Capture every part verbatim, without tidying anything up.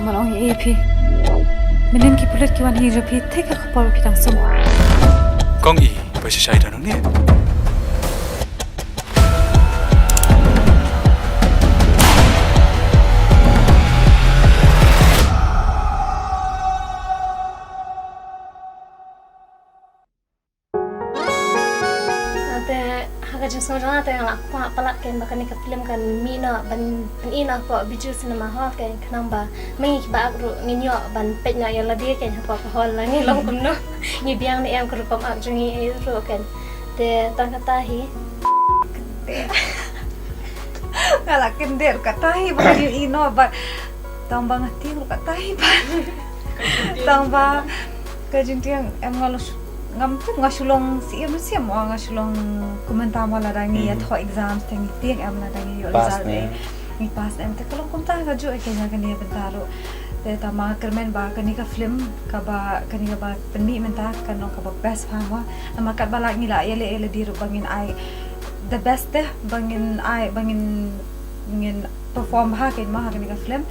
Nga ong ïa phi. Mynnin ki pulit ki wan hi jong phi, te ka khubor phi dang sum. Kong i, ba shisha i da nang ni. Te ha ka jingsngew jong nga te nga la kwah palat kein ba kane ka film kan mih noh ban pyni noh hapoh Bijou Cinema Hall kein, khnang ba ma ngi kiba ak ruh ngin ïoh ban peit noh ïa lade kein hapoh ka hall, la ngi long kumno, ngi biang ne em ka rukom ak jong ngi ruh kein. Te tang kata hi. Nga la kyndit ruh kata hi ba ngi ïoh ïa noh, bad tang ba nga tieng ruh kata hi ba, tang ba ka jingtieng em, nga la shu-, ngam tip, nga shu long siem siem, nga shu long kumta mo, lada ngi ïa thoh exams te ngi tieng em, lada ngi ïoh result ne ngi pass em, te ka long kumta kajuh ïa kane ka bynta ruh. Te tang ba nga kyrmen ba kane ka film kaba, kane kaba pynmih mynta kan long kaba best bha mo. Namar katba la ngi la ïaleh ïalade ruh ba ngin ai the best te, ba ngin ai, ba ngin, ngin perform bha kein mo ha kane ka film.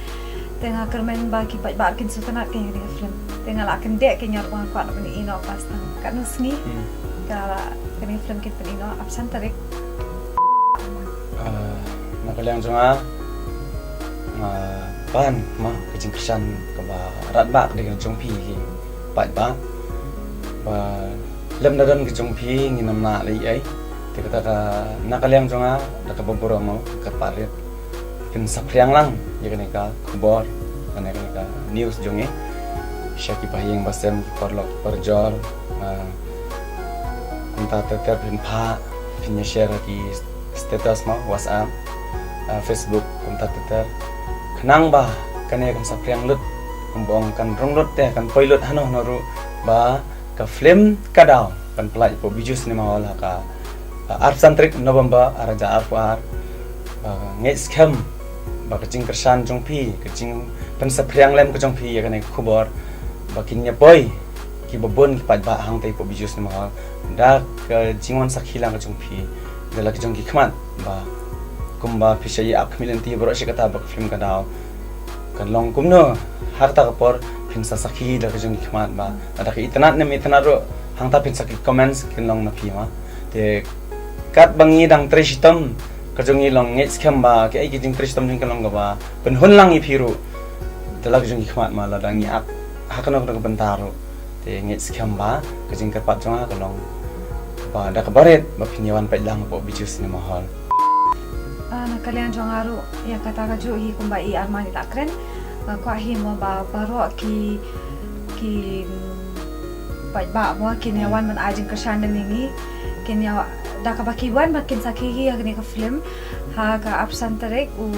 Te nga kyrmen ba ki paidbah kin sngewtynnat kein ha kane ka film. Te nga la kyndit kein, nga ruh ba nga kwah ban ïoh noh pass tang katno sngi. Hmm. Ka la, kane ka film kin pyni noh arphew san tarik. Ah, na ka liang jong nga, nga pan ma ka jingkyrshan kaba radbah ka dei ka jong phi ki paidbah. Ba lem da don ka jong phi ngin ym lah leh ei. Te kata ka, na ka liang jong nga, da kaba burom mo, ka parit phin saphriang lang ïa kane ka khubor, kane, kane ka news jong ngi sha ki bahaïing bahasem, ki paralok ki parajor, ah, kumta ter ter phin phah, phin ïa share ha ki status mo, WhatsApp, ah, Facebook, kumta ter ter, khnang ba kane kan saphriang lut, kumba ong kan rung lut te, kan poi lut hano hano ruh, ba ka film Ka Daw kan pynlait hapoh Bijou Cinema Hall ha ka, ah, arphew san tarik November ar hajar arphew ar. Ba ngeit skhem ba ka jingkyrshan jong phi, ka jingpynsaphriang lem ka jong phi ïa kane ka khubor, ba kin ïa poi kiba bun ki paidbah hangtei hapoh Bijou Cinema Hall da ka jingwan sakhi lang ka jong phi, da la ka jong ki khmat, ba kumba phi shah ïa ap khmih lynti baroh shi katta ba ka film Ka Daw kan long kumno, ha kata ka por phin sa sakhi da ka jong ki khmat, ba lada ka itynnad ne ym itynnad ruh, hangta phin sa, ki comments kin long na phi ma. Te katba ngi dang trei shitom, ka jong ngi long ngeit skhem ba kaei ka jingtrei shitom jong ngi kan long kaba pynhun lang ïa phi ruh da la ka jong ki khmat ma, lada ngi ak ha kano kano ka bynta ruh. Te ngeit skhem ba ka jingkyrpad jong nga ka long ba da kaba rit ba phin ïa wan peit lang hapoh Bijou Cinema Hall. Ah, na ka liang jong nga ruh, ïa kata kajuh hi kumba i Arman i la kren, nga kwah hi mo ba baroh ki, ki, mm, paidbah mo kin ïa wan ban ai jingkyrshan lem ïa ngi, kin ïa, da kaba ki wan ba kin sakhi hi ha kane ka film ha ka arphew san tarik u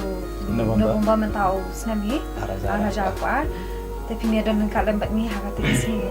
November. November mynta u snem hi ar hajar arphew ar. Te phin ïa don ryngkat lem bad ngi ha kata ka sngi.